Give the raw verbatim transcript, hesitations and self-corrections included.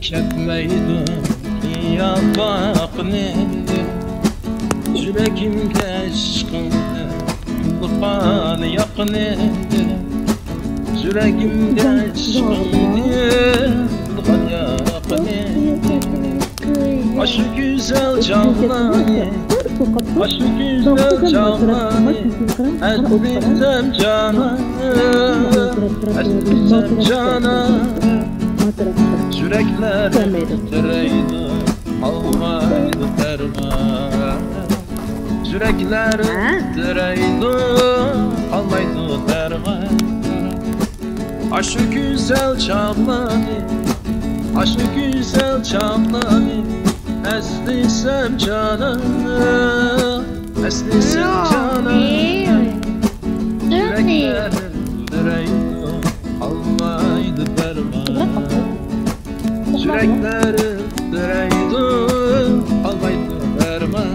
كەتمەيدۇ ياپاقنى، يۈرىكىمگە ئىشقىڭنى قىلغان ياقنى، يۈرىكىمگە ئىشقىڭنى قىلغان ياقنى. ئاشۇ گۈزەل چاغلارنى، ئاشۇ گۈزەل چاغلارنى ئەسلىسەم جانان، ئەسلىسەم جانان. يۈرەكلەر تىترەيدۇ، ئالمايدۇ دەرمان. يۈرەكلەر تىترەيدۇ، ئالمايدۇ دەرمان. ئاشۇ گۈزەل چاغلارنى، ئاشۇ گۈزەل چاغلارنى ئەسلىسەم جانان، ئەسلىسەم جانان. يۈرەكلەر تىترەيدۇ، ئالمايدۇ دەرمان. يۈرەكلەر تىترەيدۇ، ئالمايدۇ دەرمان.